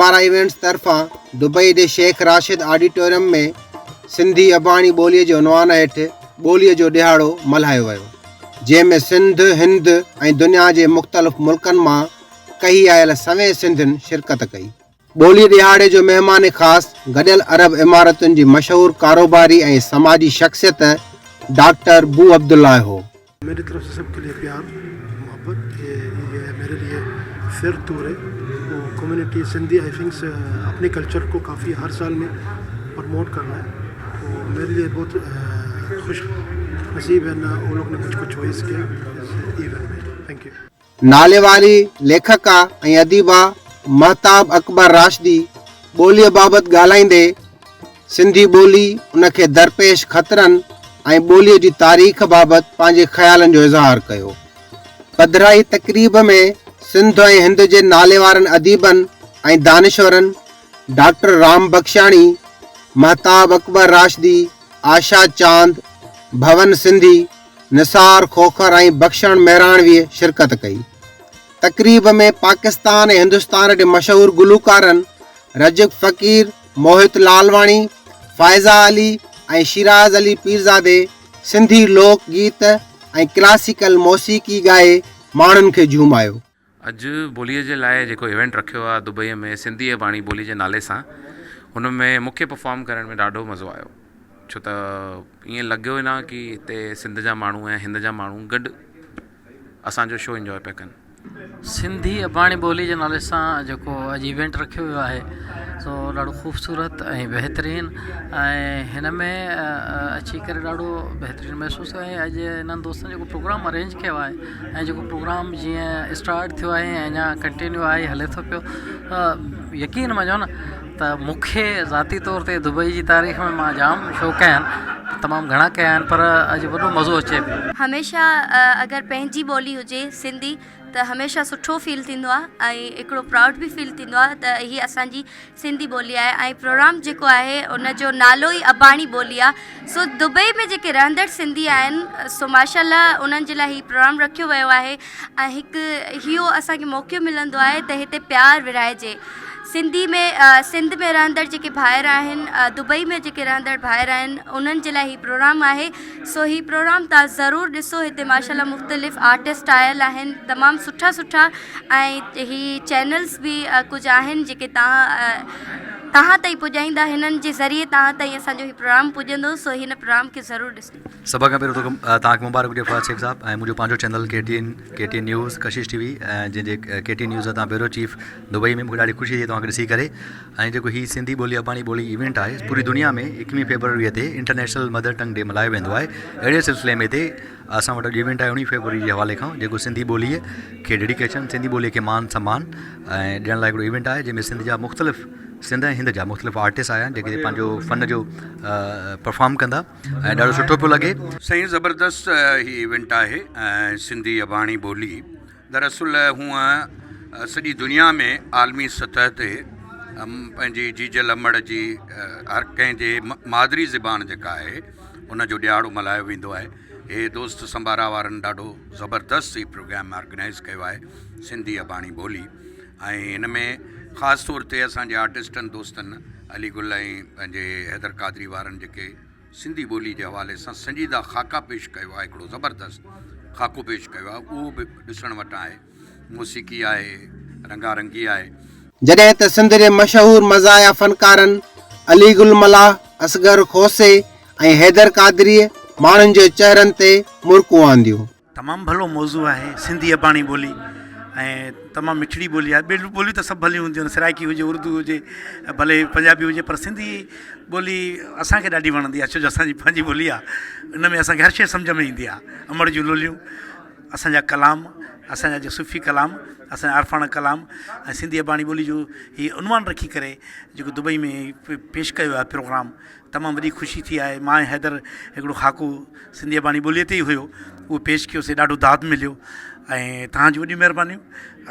سمبارا events طرفان Dubai جي Shaikh Rashid auditorium ۾ Sindhi اباڻي ٻوليء جي عنوان هيٺ ٻوليء جو ڏهاڙو ملهايو ويو، جنهن ۾ سنڌ، هند ۽ دنيا جي مختلف ملڪن مان ڪهي آيل سوين سنڌين شرڪت ڪئي. ٻولي ڏهاڙي جو مهمان خاص گڏيل عرب امارتن جي مشهور ڪاروباري ۽ سماجي شخصيت ڊاڪٽر بو عبدالله هو. ميري طرف سي سب ڪي ليي پيار محبت يي هي ميري ليي فيئر تور هي او ڪميونٽي سنڌي آئي ٿنڪس اپني ڪلچر ڪو ڪافي هر سال ۾ پرموٽ ڪر رها هي تو ميري ليي بهت خوش نصيب هي نا او لوگ ني مجھ ڪو چوائس ڪيا اس ايونٽ ۾ thank you. ناليواري ليکڪا ۽ اديبه مهتاب اڪبر راشدي ٻوليء بابت ڳالهائيندي سنڌي ٻولي، ان کي درپيش خطرن ۽ ٻوليء جي تاريخ بابت پنهنجي خيالن جو اظهار ڪيو. پڌرائي تقريب ۾ سنڌ ۽ هند جي ناليوارن اديبن ۽ دانشورن ڊاڪٽر رام بخشاڻي، مهتاب اڪبر راشدي، آشا چاند، ڀون سنڌي، نثار کوکر ۽ بخشڻ مهراڻويء شرڪت ڪئي. تقريب ۾ پاڪستان ۽ هندستان جي مشهور گلوڪارن رجب فقير، موهت لالواڻي، فائزه علي ۽ شيراز علي پيرزادي سنڌي لوڪ گيت ۽ ڪلاسيڪل موسيقي ڳائي ماڻهن کي جهومايو. اڄ ٻوليء جي لاء جيڪو ايونٽ رکيو آهي دبئيء ۾ سنڌي اباڻي ٻولي جي نالي سان هن ۾ مون کي پرفارم ڪرڻ ۾ ڏاڍو مزو آيو ڇو ته ائين لڳيو ئي نه ڪي هتي سنڌ جا ماڻهو ۽ هند جا ماڻهو گڏ اسان جو شو انجوائي پيا ڪن. سنڌي اباڻي ٻولي جي نالي سان جيڪو اڄ ايونٽ رکيو ويو آهي سو ڏاڍو خوبصورت ۽ بهترين ۽ هن ۾ اچي ڪري ڏاڍو بهترين محسوس ٿيو ۽ اڄ انهن دوستن جيڪو پروگرام ارينج ڪيو آهي ۽ جيڪو پروگرام جيئن اسٽارٽ ٿيو آهي ۽ اڃا ڪنٽينيو آهي هلي ٿو پيو يقين مڃو نه ته مون کي ذاتي طور تي دبئي جي تاريخ ۾ مان جام شو ڪيا آهن تمام گهڻا ڪيا آهن پر اڄ وڏو مزو اچي پيو. هميشه اگر پنهنجي ٻولي هجي سنڌي ته هميشه سٺو فيل ٿيندو آهي ۽ هڪڙو پرائوڊ به فيل ٿيندو آهي ته هي اسان جي سنڌي ٻولي آهي ۽ پروگرام جيڪو آهي ان جو نالو ئي اباڻي ٻولي آهي سو دبئي ۾ جيڪي رهندڙ سنڌي آهن سو ماشاء الله انهن جي لاء هي پروگرام رکيو ويو آهي ۽ هڪ اهو اسان کي موقعو ملندو آهي ته هتي پيار ورهائجي سنڌي ۾ سنڌ ۾ رهندڙ جيڪي ڀائر آهن دبئي ۾ جيڪي رهندڙ ڀائر آهن انهن جي لاء هي پروگرام آهي سو هي پروگرام تان ضرور ڏسو هتي ماشاء الله مختلف آرٽسٽ آيل آهن تمام سٺا سٺا ۽ هي چينلز به ڪجهه آهن جيڪي تان تهان تائين پڄائيندا هنن جي ذريعي تهان تائين اسان جو هي پروگرام پڄندو سو هن پروگرام کي ضرور ڏسو. سڀ کان پهريون ته توهان کي مبارڪ هجي فهد شيخ صاحب ۽ منهنجو پنهنجو channel K T N K T N news Kashish T V ۽ جنهن جي ڪي ٽي اين نيوز تان بيورو چيف دبئي ۾ مونکي ڏاڍي خوشي ٿي توهان کي ڏسي ڪري ۽ جيڪو هي سنڌي ٻولي اباڻي ٻولي ايونٽ آهي پوري دنيا ۾ ايڪويهه فيبروري تي انٽرنيشنل مدر ٽنگ ڊي ملهايو ويندو آهي اهڙي سلسلي ۾ هتي اسان وٽ اڄ ايونٽ آهي اڻويهه فيبروري جي حوالي کان جيڪو سنڌي ٻوليء کي ڊيڊيڪيشن سنڌي ٻوليء کي مان سمان ۽ ڏيڻ لاء هڪڙو ايونٽ آهي جنهن ۾ سنڌ جا مختلف سنڌ ۽ هند جا مختلف آرٽسٽ آيا آهن جيڪي پنهنجو فن جو پرفارم ڪندا ۽ ڏاڍو سٺو پيو لڳي. سائين زبردست هي ايونٽ آهي ۽ سنڌي اباڻي ٻولي دراصل هونء سڄي دنيا ۾ عالمي سطح تي پنهنجي جيجل امڙ جي هر ڪنهن جي مادري زبان جيڪا آهي ان جو ڏهاڙو ملهايو ويندو آهي هي دوست سمبارا وارن ڏاڍو زبردست هي پروگرام آرگنائز ڪيو آهي سنڌي اباڻي ٻولي ۽ هن ۾ خاص طور تي اسان جي آرٽسٽن دوستن علي گل ۽ پنهنجي حيدر قادري وارن جيڪي سنڌي ٻولي جي حوالي سان سنجيده خاڪا پيش ڪيو آهي هڪڙو زبردست خاڪو پيش ڪيو آهي اهو به ڏسڻ وٽان آهي موسيقي آهي رنگا رنگي آهي. جڏهن ته سنڌ جي مشهور مزاحيه فنڪارن علي گل ملاح، اصغر کوسي ۽ حيدر قادريء ماڻهن جي چهرن تي مرڪون آنديون. تمام ڀلو موضوع آهي سنڌي اباڻي ٻولي ۽ تمام مٺڙي ٻولي آهي ٻيون ٻوليون ته سڀ ڀليون هونديون آهن سرائڪي هجي اردو هجي ڀلي پنجابي هجي پر سنڌي ٻولي اسانکي ڏاڍي وڻندي آهي ڇو جو اسانجي پنهنجي ٻولي آهي ان ۾ اسانکي هر شيء سمجهه ۾ ايندي آهي امڙ جون لوليون اسانجا ڪلام اسانجا جي صوفي ڪلام اسانجا عارفاڻا ڪلام ۽ سنڌي اباڻي ٻولي جو هي عنوان رکي ڪري جيڪو دبئي ۾ پيش ڪيو آهي پروگرام تمام وڏي خوشي ٿي آهي مان ۽ حيدر هڪڙو خاڪو سنڌي اباڻي ٻوليء تي ئي هيو اهو پيش ڪيوسي ڏاڍو داد مليو ۽ توهان جون وڏيون مهربانيون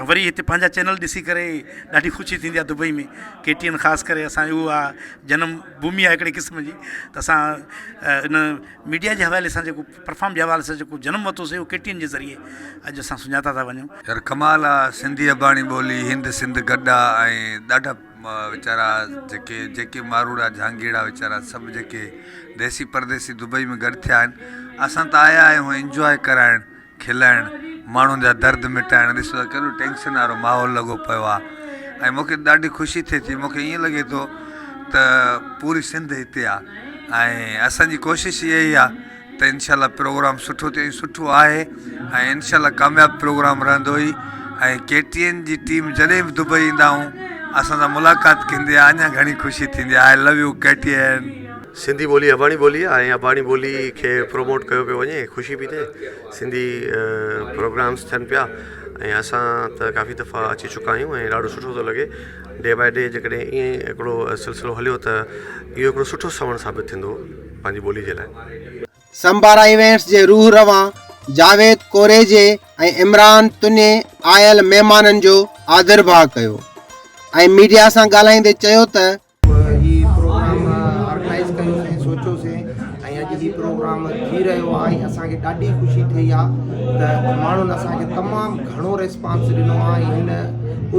وري هتي پنهنجا چينل ڏسي ڪري ڏاڍي خوشي ٿيندي آهي دبئي ۾ ڪي ٽي اين خاص ڪري اسان جو اهو آهي جنم ڀومي آهي هڪڙي قسم جي ته اسان ان ميڊيا جي حوالي سان جيڪو پرفارم جي حوالي سان جيڪو جنم ورتوسي اهو ڪي ٽي اين جي ذريعي اڄ اسان سڃاتا ٿا وڃون. يار ڪمال آ سنڌي اباڻي ٻولي هند سنڌ گڏ آ ۽ ڏاڍا. ويچارا جيڪي جيڪي ماروئڙا جهانگيئڙا ويچارا سڀ جيڪي ديسي پرديسي دبئي ۾ گڏ ٿيا آهن اسان ته آيا آهيون انجواء ڪرائڻ کلائڻ ماڻهن جا درد مٽائڻ ڏسو ته ڪيڏو ٽينشن وارو ماحول لڳو پيو آهي ۽ مون کي ڏاڍي خوشي ٿئي ٿي مون کي ائين لڳي ٿو ته پوري سنڌ هتي آهي ۽ اسان جي ڪوشش اها ئي آهي ته انشاء الله پروگرام سٺو ٿئي ۽ سٺو آهي ۽ انشاء الله ڪامياب پروگرام رهندو ئي ۽ ڪي ٽي اين جي ٽيم جڏهن به دبئي ايندا آهيون اسان سان ملاقات ٿيندي آهي اڃا گهڻي خوشي ٿيندي آهي آء لو يو ڪي ٽي اين. سنڌي ٻولي اباڻي ٻولي آهي ۽ اباڻي ٻولي کي پروموٽ ڪيو پيو وڃي خوشي پئي ٿئي سنڌي پروگرامس ٿين پيا ۽ اسان ته ڪافي دفعا اچي چڪا آهيون ۽ ڏاڍو سٺو ٿو لڳي ڊي باء ڊي جيڪڏهن ائين ئي هڪڙو سلسلو هليو ته اهو هڪڙو سٺو سوڻ ثابت ٿيندو پنهنجي ٻولي جي لاء. سمبارا ايونٽس جي روح روان جاويد ڪوريجي ۽ عمران تنيي آيل مهمانن جو آڌرڀاء ڪيو ۽ ميڊيا سان ڳالهائيندي چيو ته هي پروگرام آرگنائيز ڪيوسين سوچيوسين ۽ اڄ هي پروگرام ٿي رهيو آهي ۽ اسان کي ڏاڍي خوشي ٿي آهي ته ماڻهن اسان کي تمام گهڻو ريسپانس ڏنو آهي ۽ هن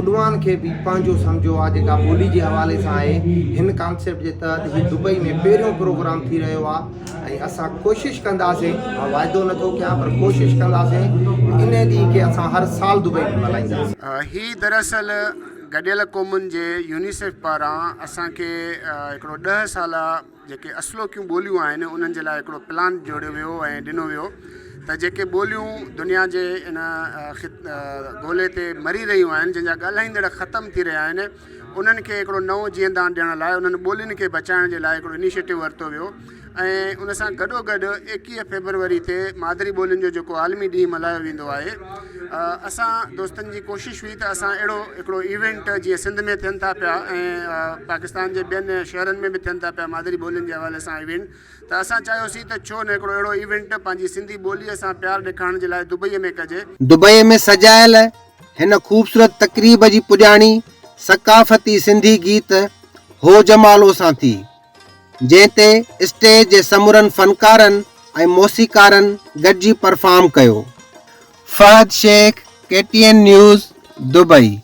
اڏوان کي به پنهنجو سمجهيو آهي جيڪا ٻولي جي حوالي سان آهي هن ڪانسيپٽ جي تحت هي دبئي ۾ پهريون پروگرام ٿي رهيو آهي ۽ اسان ڪوشش ڪنداسين مان واعدو نٿو ڪيان پر ڪوشش ڪنداسين ان ڏينهن کي اسان هر سال دبئي ۾ ملهائينداسين. هي دراصل گڏيل قومن جي يونيسيف پاران اسان کي هڪڙو ڏهه سالا جيڪي اصلوڪيون ٻوليون آهن انهن جي لاء هڪڙو پلان جوڙيو ويو ۽ ڏنو ويو ته جيڪي ٻوليون دنيا جي ان گولي تي مري رهيون آهن جن جا ڳالهائيندڙ ختم ٿي رهيا آهن انهن کي هڪڙو نئون جيئندان ڏيڻ لاء انهن ٻولين کي بچائڻ جي لاء هڪڙو انيشيٽو ورتو ويو ۽ ان سان گڏو گڏ ايڪيهه فيبروري تي مادري ٻولين جو جيڪو عالمي ڏينهن ملهايو ويندو آهي اسان دوستن جي ڪوشش هئي ته اسان اهڙو هڪڙو ايونٽ جيئن سنڌ ۾ ٿين ٿا پيا ۽ پاڪستان جي ٻين شهرن ۾ به ٿين ٿا پيا مادري ٻولين جي حوالي سان ايونٽ ته اسان چاهيوسين ته ڇو نه هڪڙو اهڙو ايونٽ پنهنجي سنڌي ٻوليء سان پيار ڏيکارڻ جي لاء دبئي ۾ ڪجي. دبئي ۾ سجايل هن خوبصورت تقريب جي پڄاڻي ثقافتي سنڌي گيت هو جمالو سان ٿي. جنهن تي اسٽيج جي سمورن فنڪارن ۽ موسيقارن گڏجي پرفارم ڪيو. Fahad Shaikh, K T N news, Dubai.